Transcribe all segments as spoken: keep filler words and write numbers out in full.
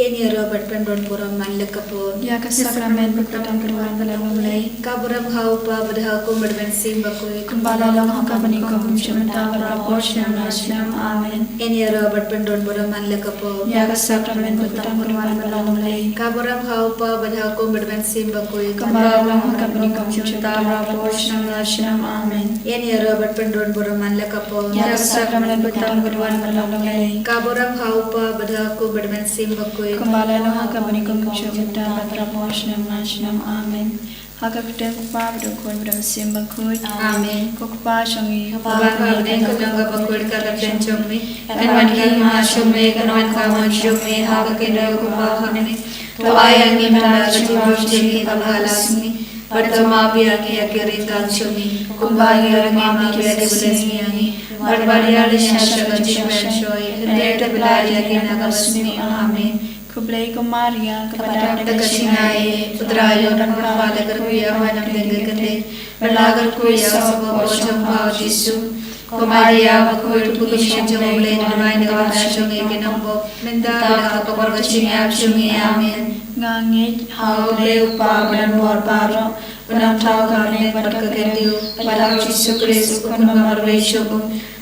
Yn ïaroh bad pynrung burom man la ka por. Ïa ka sakramen ba kordor kyrwan ba la long lei. Ka burom ha u Kpa bad ha u Khun bad ha u Mynsiem Bakhuid. Kumba la long ha ka banyngkong, bym shym mynta, baroh por snem la snem. Amen. Yn ïaroh bad pynrung burom man la ka por. Ïa ka sakramen ba kordor kyrwan ba la long lei. Ka burom ha u Kpa bad ha u Khun bad ha u Mynsiem Bakhuid. Kumba la long ha ka banyngkong, bym shym mynta, baroh por snem la snem. Amen. Yn ïaroh bad pynrung burom man la ka por. Ïa ka sakramen ba kordor kyrwan ba la long lei. Ka burom ha u Kpa bad ha u Khun bad ha u Mynsiem Bakhuid. Kumba la long ha ka banyngkong, bym shym mynta, baroh por snem la snem. Amen. Ha ka kyrteng u Kpa bad u Khun bad u Mynsiem Bakhuid. Amen. Ko Kpa jong ngi, uba ha bneng, khuid ka jong me, kan wan ka hima jong me, kan wan ka mon jong me, ha ka kyrteng u Kpa ha bneng. To ai ïa ngi mynta ka jingbam jong ngi kaba ha la ka sngi. Bad to map ïa ngi ïa ki ryngkang jong ngi, kumba ngi ruh ngi map ïa kiba leh sngi ïa ngi. Bad wat ïa leit sha ka jingpynshoi, hynrei to pynlait ïa ngi na ka basniew. Amen. Khublei ko Maria, kaba dap da ka jingaiei, u Trai u don bad pha, la kyrkhu ïa pha na pdeng ki khyndai, bad la kyrkhu ïa u sohpop jong pha u Jisu. Ko Maria bakhuid, to pynshong jong U Blei, to duwai na ka bynta jong ngi ki nongbah, mynta bad ha ka por ka jingïap jong ngi. Amen. Nga ngeit ha U Blei U Kpa badonbor baroh, U Nongthaw ka bneng bad ka kyntiew, bad ha U Jisu Khrist, U Khun ba marwei jong U,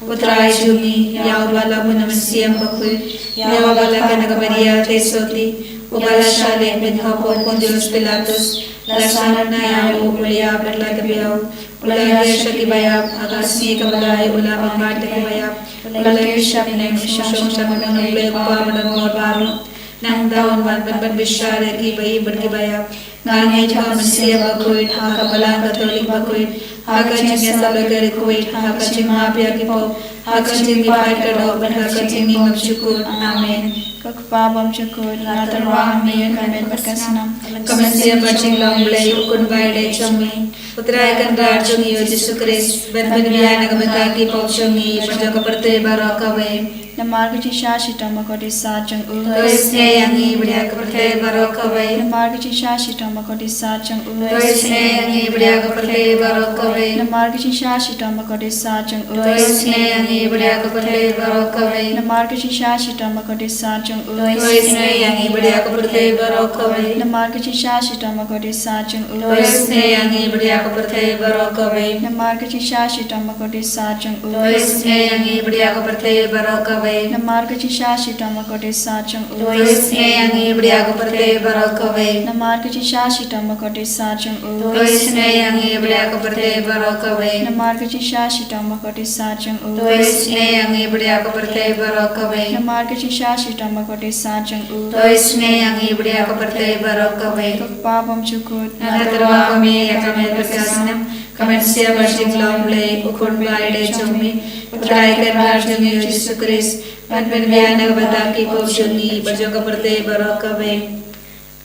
U Trai jong ngi, ïa uba la bun na U Mynsiem Bakhuid, ïa uba la kren na ka Maria Theisotti, uba la shah leit beit hapoh Pontius Pilatus, la sahnarphna ïa U, u la ïap bad la kynmaw, u la hiar sha kiba ïap, ha ka sngi kaba lai u la wan bad kiba ïap, u la leit sha bneng, u shong sha kynhun U Blei U Kpa badonbor baroh. Nangta un wan ban pynbishar ïa kiba im bad kiba ïap. Nga ngeit ha U Mynsiem Bakhuid, ha ka Balang Katholik bakhuid, ha ka jingïasam bakhuid, ha ka jingmap ïa ki pop, ha ka jingmihpat ka doh, bad ha ka jingim bymjukut. Amen. Ko Kpa bymjukut, nga tyrwa ha me ïa ka met bad ka snam, ka mynsiem bad jinglong Blei, U Khun ba ïeit jong me, U Trai Kynrad jong ngi U Jisu Khrist, ban pynbiang na ka bynta ki pop jong ngi bad jong ka pyrthei baroh kawei. Namar ka jingshah shitom bakordit sat jong U, to isynei ïa ngi bad ïa ka pyrthei baroh kawei. Namar ka jingshah shitom bakordit sat jong U, to isynei ïa ngi bad ïa ka pyrthei baroh kawei. Namar ka jingshah shitom bakordit sat jong U, to isynei ïa ngi bad ïa ka pyrthei baroh kawei. Namar ka jingshah shitom bakordit sat jong U, to isynei ïa ngi bad ïa ka pyrthei baroh kawei. Namar ka jingshah shitom bakordit sat jong U, to isynei ïa ngi bad ïa ka pyrthei baroh kawei. Namar ka jingshah shitom bakordit sat jong U, to isynei ïa ngi bad ïa ka pyrthei baroh kawei. Namar ka jingshah shitom bakordit sat jong U, to isynei ïa ngi bad ïa ka pyrthei baroh kawei. Namar ka jingshah shitom bakordit sat jong U, to isynei ïa ngi bad ïa ka pyrthei baroh kawei. Namar ka jingshah shitom bakordit sat jong U, to isynei ïa ngi bad ïa ka pyrthei baroh kawei. Namar ka jingshah shitom bakordit sat jong U, to isynei ïa ngi bad ïa ka pyrthei baroh kawei. Ko Kpa bymjukut, nga tyrwa ha me ïa ka met bad ka snam, ka mynsiem bad jinglong Blei, U Khun ba ïeit jong me, U Trai Kynrad jong ngi U Jisu Khrist, ban pynbiang na ka bynta ki pop jong ngi bad jong ka pyrthei baroh kawei.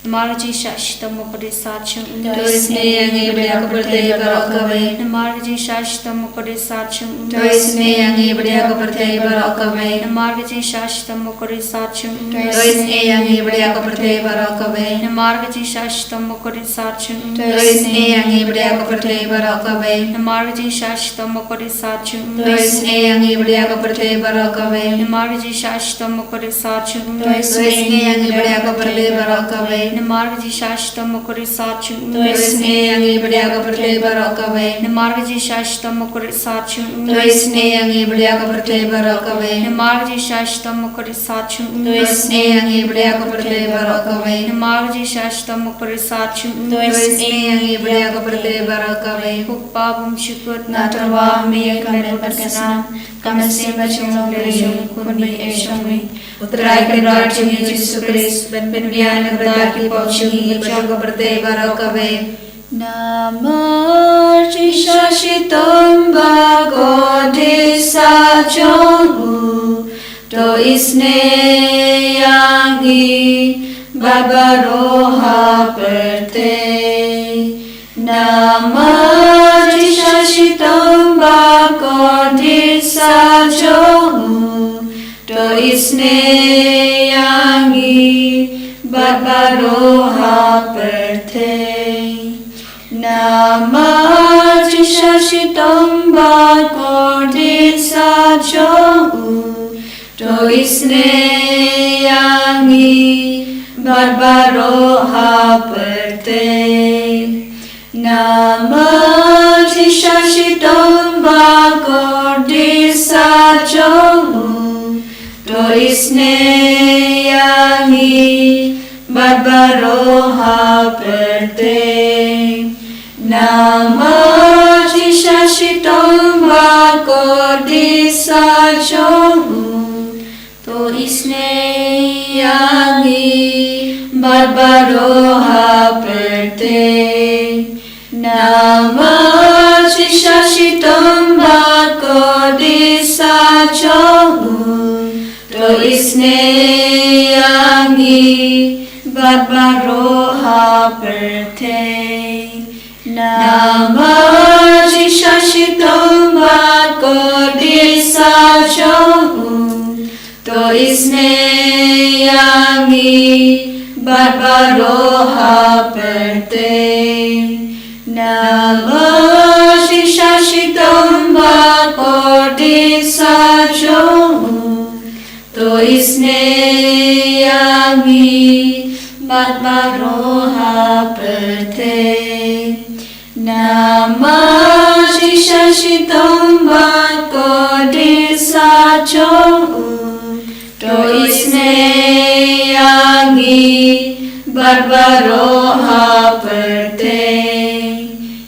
Namar ka jingshah shitom bakordit sat jong U, to isynei ïa ngi bad ïa ka pyrthei baroh kawei. Namar ka jingshah shitom bakordit sat jong U, to isynei ïa ngi bad ïa ka pyrthei baroh kawei. Namar ka jingshah shitom bakordit sat jong U, to isynei ïa ngi bad ïa ka pyrthei baroh kawei. Namar ka jingshah shitom bakordit sat jong U, to isynei ïa ngi bad ïa ka pyrthei baroh kawei. Namar ka jingshah shitom bakordit sat jong U, to isynei ïa ngi bad ïa ka pyrthei baroh kawei. Namar ka jingshah shitom bakordit sat jong U, to isynei ïa ngi bad ïa ka pyrthei baroh kawei. Namar ka jingshah shitom bakordit sat jong U, to isynei ïa ngi bad ïa ka pyrthei baroh kawei. Namar ka jingshah shitom bakordit sat jong U, to isynei ïa ngi bad ïa ka pyrthei baroh kawei. Namar ka jingshah shitom bakordit sat jong U, to isynei ïa ngi bad ïa ka pyrthei baroh kawei. Namar ka jingshah shitom bakordit sat jong U, to isynei ïa ngi bad ïa ka pyrthei baroh kawei. Ko Kpa bymjukut, nga tyrwa ha me ïa ka met bad ka snam, ka mynsiem bad jinglong Blei, U Khun ba ïeit jong me, U Trai Kynrad jong ngi U Jisu Khrist, ban pynbiang na ka bynta ki pop jong ngi bad jong ka pyrthei baroh kawei. Namar jingshah shitom bakordit sat jong U, to isynei ïa ngi bad baroh ha pyrthei. Namar jingshah shitom bakordit sat jong U, to isynei ïa ngi bad baroh ha pyrthei. Namar jingshah shitom bakordit sat jong U, to isynei ïa ngi bad baroh ha pyrthei. Namar jingshisha shitom ba kordit sah jong u, to isynei ïa ngi bad baroh ha pyrthei. Namar jingshisha shitom ba kordit sah jong u, to isynei ïa ngi bad baroh ha pyrthei. Namar jingshisha shitom ba kordit sah jong u, to isynei ïa ngi bad baroh ha pyrthei. Namar jingshisha shitom ba kordit sah jong u, to isynei ïa ngi bad baroh ha pyrthei. Namar jingshisha shitom ba kordit sah jong u, to isynei ïa ngi bad baroh ha pyrthei. Namar jingshisha shitom ba kordit sah jong u, to isynei ïa ngi bad baroh ha pyrthei.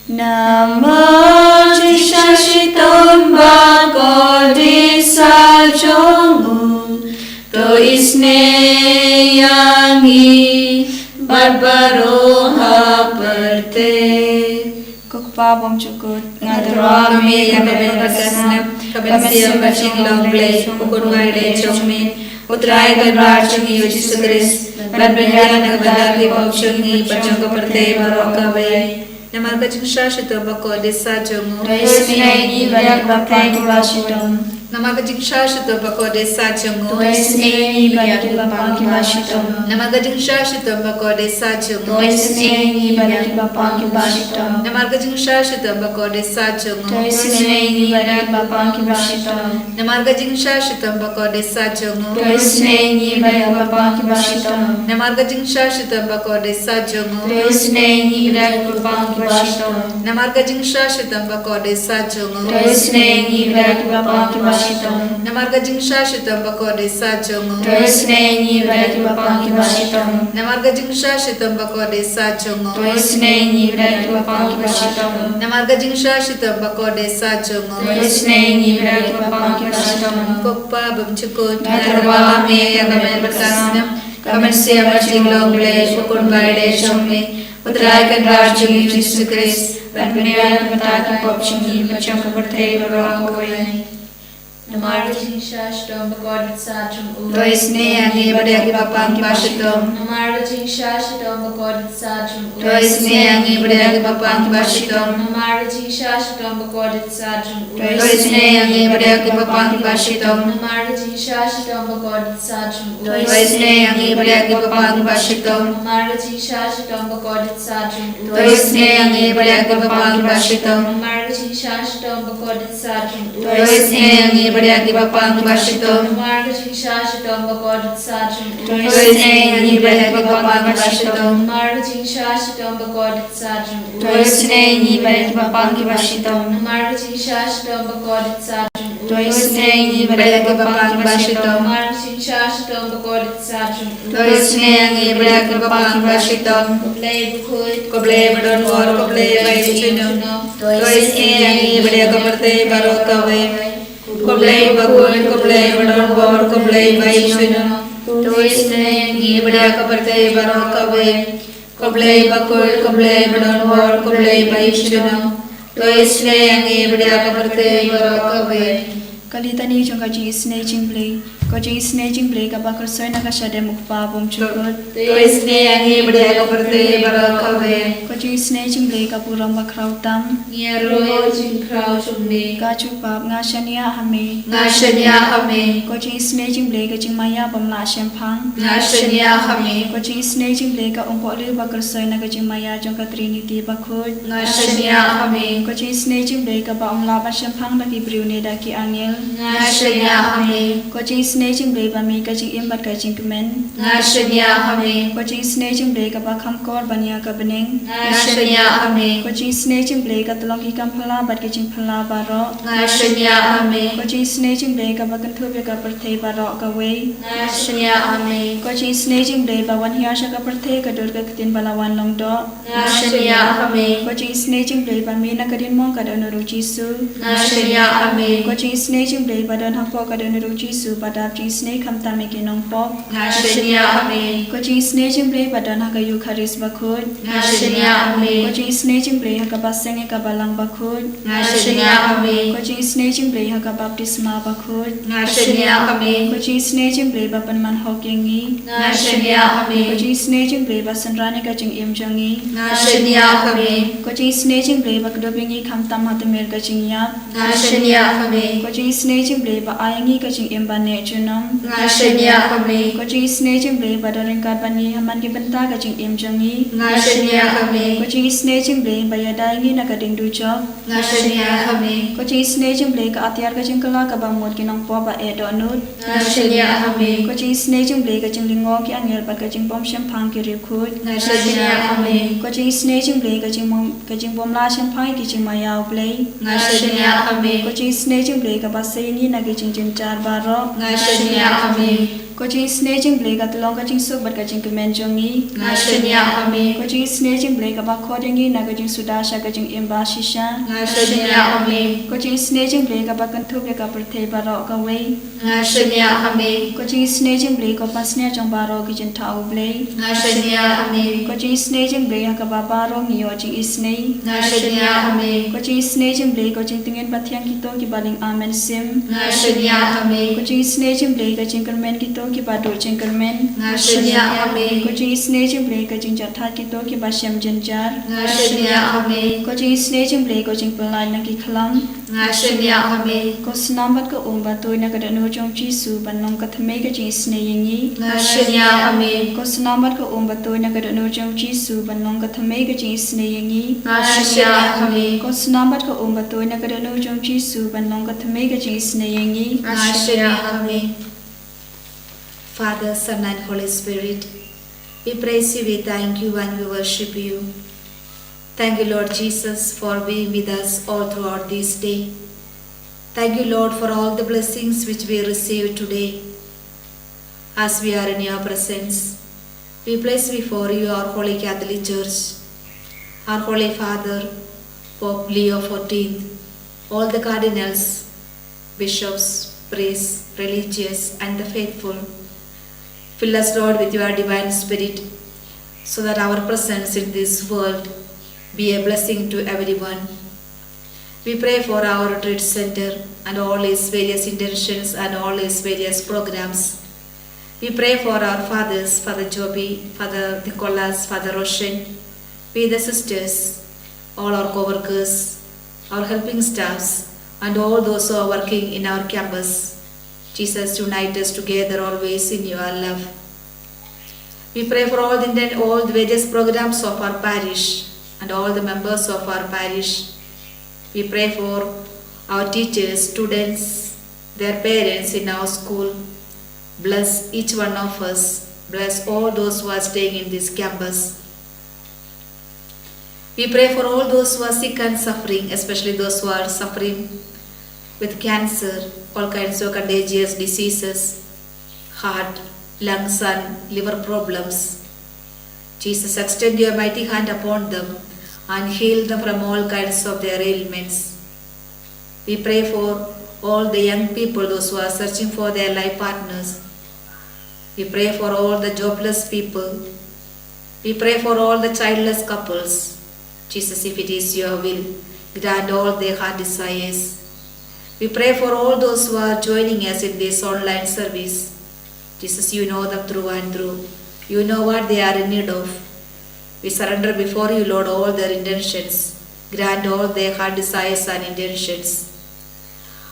Namar jingshisha shitom ba kordit sah jong u, to isynei ïa ngi bad baroh ha pyrthei. Ko Kpa bymjukut, nga tyrwa ha me ïa ka bynta ka snam, ka mynsiem bad jinglong Blei, u Khun baieit jong me, U Trai Kynrad jong ngi U Jisu Khrist, ban pynbiang na ka bynta ki pop jong ngi bad jong ka pyrthei baroh kawei. Namar ka jingshisha shitom ba kordit sah jong u, to isynei ïa ngi bad ïa ki bapang kiba shitom. Namar ka jingshisha shitom ba kordit sah jong u, to isynei ïa ngi bad ïa ki bapang kiba shitom. Namar ka jingshisha shitom ba kordit sah jong u, to isynei ïa ngi bad ïa ki bapang kiba shitom. Namar ka jingshisha shitom ba kordit sah jong u, to isynei ïa ngi bad ïa ki bapang kiba shitom. Namar ka jingshisha shitom ba kordit sah jong u, to isynei ïa ngi bad ïa ki bapang kiba shitom. Namar ka jingshisha shitom ba kordit sah jong u, to isynei ïa ngi bad ïa ki bapang kiba shitom. Namar ka jingshisha shitom ba kordit sah jong u, to isynei ïa ngi bad ïa ki bapang kiba shitom. Namar ka jingshisha shitom ba kordit sah jong u, to isynei ïa ngi bad ïa ki bapang kiba shitom. Namar ka jingshisha shitom ba kordit sah jong u, to isynei ïa ngi bad ïa ki bapang kiba shitom. Namar ka jingshisha shitom ba kordit sah jong u, to isynei ïa ngi bad ïa ki bapang kiba shitom. Ko Kpa bymjukut, nga tyrwa ha me ïa ka bynta ka snam, ka mynsiem bad jinglong Blei, u Khun baieit jong me, U Trai Kynrad jong ngi U Jisu Khrist, ban pynbiang na ka bynta ki pop jong ngi bad jong ka pyrthei baroh kawei. Namar ka jingshisha shitom ba kordit sah jong u, to isynei ïa ngi bad ïa ki bapang kiba shitom. Namar ka jingshisha shitom ba kordit sah jong u, to isynei ïa ngi bad ïa ki bapang kiba shitom. Namar ka jingshisha shitom ba kordit sah jong u, to isynei ïa ngi bad ïa ki bapang kiba shitom. Namar ka jingshisha shitom ba kordit sah jong u, to isynei ïa ngi bad ïa ki bapang kiba shitom. Namar ka jingshisha shitom ba kordit sah jong u, to isynei ïa ngi bad ïa ki bapang kiba shitom. Namar ka jingshisha shitom ba kordit sah jong u, to isynei ïa ngi bad ïa ki bapang kiba shitom. Namar ka jingshisha shitom ba kordit sah jong u, to isynei ïa ngi bad ïa ki bapang kiba shitom. Namar ka jingshisha shitom ba kordit sah jong u, to isynei ïa ngi bad ïa ki bapang kiba shitom. Namar ka jingshisha shitom ba kordit sah jong u, to isynei ïa ngi bad ïa ki bapang kiba shitom. Namar ka jingshisha shitom ba kordit sah jong u, to isynei ïa ngi bad ïa ki bapang kiba shitom. Ko Blei bakhuid, ko Blei badonbor, ko Blei ba ïeit junom, to isynei ïa ngi bad ïa ka pyrthei baroh kawei. Ko Blei bakhuid, ko Blei badonbor, ko Blei ba ïeit junom, to isynei ïa ngi bad ïa ka pyrthei baroh kawei. Ko Blei bakhuid, ko Blei badonbor, ko Blei ba ïeit junom, to isynei ïa ngi bad ïa ka pyrthei baroh kawei. Ka Litani jong ka jingisynei jong U Blei. Ko jingisynei jong U Blei kaba kyrsoi na ka shadem U Kpa bymjukut, to isynei ïa ngi bad ïa ka pyrthei baroh kawei. Ko jingisynei jong U Blei ka burom bakhraw tam. Ngi ïaroh ïa ka jingkhraw jong me. Ka jubab: Nga shaniah ha me. Nga shaniah ha me. Ko jingisynei jong U Blei ka jingmaïa bym lah shemphang. Nga shaniah ha me. Ko jingisynei jong U Blei ka umpohliew ba kyrsoi na ka jingmaïa jong ka Trinity bakhuid. Nga shaniah ha me. Ko jingisynei jong U Blei kaba ym lah ban shemphang da ki briew ne da ki angel. Nga shaniah ha me. Ko jingis- Jingsnei jong U Blei ba mih ka jingim bad ka jingkmen. Nga shaniah ha me. Ko Jingsnei jong U Blei kaba kham kor ban ïa ka bneng. Nga shaniah ha me. Ko Jingsnei jong U Blei ka tyllong ki kam phylla bad ki jingphylla baroh. Nga shaniah ha me. Ko Jingsnei jong U Blei kaba kynthup ïa ka pyrthei baroh kawei. Nga shaniah ha me. Ko Jingsnei jong U Blei ba wan hiar sha ka pyrthei ka dur ka ktien ba la wan long doh. Nga shaniah ha me. Ko Jingsnei jong U Blei ba mih na ka diengphna ka dohnud U Jisu. Nga shaniah ha me. Ko Jingsnei jong U Blei ba don hapoh ka dohnud U Jisu ba dap jingsnei khamtam ïa ki nongpop. Nga shaniah ha me. Ko Jingsnei jong U Blei ba don ha ka Eukharist bakhuid. Nga shaniah ha me. Ko Jingsnei jong U Blei ha kaba seng ïa ka Balang bakhuid. Nga shaniah ha me. Ko Jingsnei jong U Blei ha ka baptisma bakhuid. Nga shaniah ha me. Ko Jingsnei jong U Blei ba pynman hok ïa ngi. Nga shaniah ha me. Ko Jingsnei jong U Blei ba synran ïa ka jingim jong ngi. Nga shaniah ha me. Ko Jingsnei jong U Blei ba kdup ïa ngi khamtam ha tmier ka jingïap. Nga shaniah ha me. Ko Jingsnei jong U Blei ba ai ïa ngi ka jingim ba neh junom. Nga shaniah ha me. Ko Jingsnei jong U Blei ba don ryngkat bad ngi ha man ki bynta ka jingim jong ngi. Nga shaniah ha me. Ko Jingsnei jong U Blei ba ïada ïa ngi na ka diengdujok. Nga shaniah ha me. Ko Jingsnei jong U Blei ka atiar ka jingkylla kaba mut ki nongpop ba eh dohnud. Nga shaniah ha me. Ko Jingsnei jong U Blei ka jinglyngngoh ki angel bad ka jingbymshemphang ki riewkhuid. Nga shaniah ha me. Ko Jingsnei jong U Blei ka jingbym, ka jingbymlah shemphang ïa ki jingmaïa U Blei. Nga shaniah ha me. Ko Jingsnei jong U Blei kaba sei ïa ngi na ki jingjynjar baroh. Nga shaniah ha me. Ko Jingsnei jong U Blei ka tyllong ka jingsuk bad ka jingkmen jong ngi. Nga shaniah ha me. Ko Jingsnei jong U Blei kaba khot ïa ngi na ka jingsuda sha ka jingim bashisha. Nga shaniah ha me. Ko Jingsnei jong U Blei kaba kynthup ïa ka pyrthei baroh kawei. Nga shaniah ha me. Ko Jingsnei jong U Blei ko pansngiat jong baroh ki jingthaw U Blei. Nga shaniah ha me. Ko Jingsnei jong U Blei ha kaba baroh ngi ïoh jingisnei. Nga shaniah ha me. Ko Jingsnei jong U Blei ko jingtngen pathiang kito kiba lyngba mynsiem. Nga shaniah ha me. Ko Jingsnei jong U Blei ka jingkyrmen kito kiba duh jingkyrmen. Nga shaniah ha me. Ko Jingsnei jong U Blei ka jingjahthait kito kiba shem jynjar. Nga shaniah ha me. Ko Jingsnei jong U Blei ko jingpyllait na ki khlam. Nga shaniah ha me. Ko snam bad ka um ba tuid na ka dohnud jong U Jisu ban long ka thymmei ka jingisnei ïa ngi. Nga shaniah ha me. Ko snam bad ka um ba tuid na ka dohnud jong U Jisu ban long ka thymmei ka jingisnei ïa ngi. Nga shaniah ha me. Ko snam bad ka um ba tuid na ka dohnud jong U Jisu ban long ka thymmei ka jingisnei ïa ngi. Nga shaniah ha me. Father, Son, and Holy Spirit, we praise you, we thank you, and we worship you. Thank you, Lord Jesus, for being with us all throughout this day. Thank you, Lord, for all the blessings which we receive today. As we are in your presence, we place before you our Holy Catholic Church, our Holy Father, Pope Leo fourteenth, all the cardinals, bishops, priests, religious, and the faithful. Fill us, Lord, with your divine spirit, so that our presence in this world be a blessing to everyone. We pray for our retreat center and all its various intentions and all its various programs. We pray for our fathers, Father Joby, Father Nicholas, Father Roshan, we the sisters, all our co-workers, our helping staffs, and all those who are working in our campus. Jesus, unite us together always in your love. We pray for all the, all the various programs of our parish and all the members of our parish. We pray for our teachers, students, their parents in our school. Bless each one of us. Bless all those who are staying in this campus. We pray for all those who are sick and suffering, especially those who are suffering with cancer, all kinds of contagious diseases, heart, lungs, and liver problems. Jesus, extend your mighty hand upon them and heal them from all kinds of their ailments. We pray for all the young people, those who are searching for their life partners. We pray for all the jobless people. We pray for all the childless couples. Jesus, if it is your will, grant all their heart desires. We pray for all those who are joining us in this online service. Jesus, you know them through and through. You know what they are in need of. We surrender before you, Lord, all their intentions. Grant all their heart desires and intentions.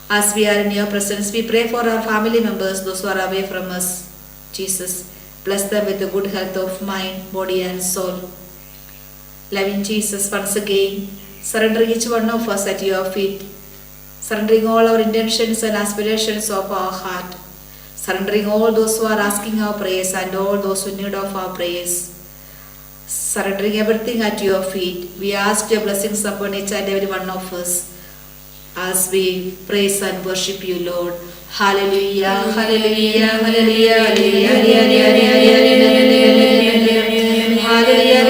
As we are in your presence, we pray for our family members, those who are away from us. Jesus, bless them with the good health of mind, body, and soul. Loving Jesus, once again, surrender each one of us at your feet, surrendering all our intentions and aspirations of our heart, Surrendering all those who are asking our prayers and all those who need of our prayers. Surrendering everything at your feet. We ask your blessings upon each and every one of us as we praise and worship you, Lord. Hallelujah, hallelujah, hallelujah, hallelujah, hallelujah, hallelujah, hallelujah.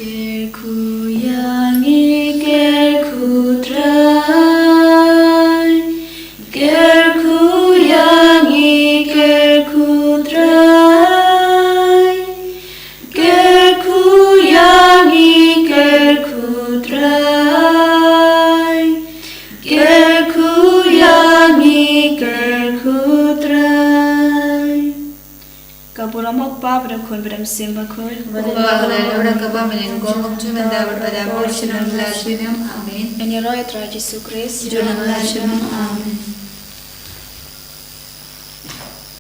Kyrkhu ïa ngi, kyrkhu Trai. Kyrkhu ïa ngi, kyrkhu Trai. Kyrkhu ïa ngi, kyrkhu Trai. Kyrkhu ïa ngi, kyrkhu Trai. Ka burom u Kpa bad u Khun bad u Mynsiem Bakhuid. Uba ha la ka bym ïaid, kumjuh mynta bad haduh shuh. Amen. Ngi ïaroh ïa u Trai Jisu Khrist. Amen.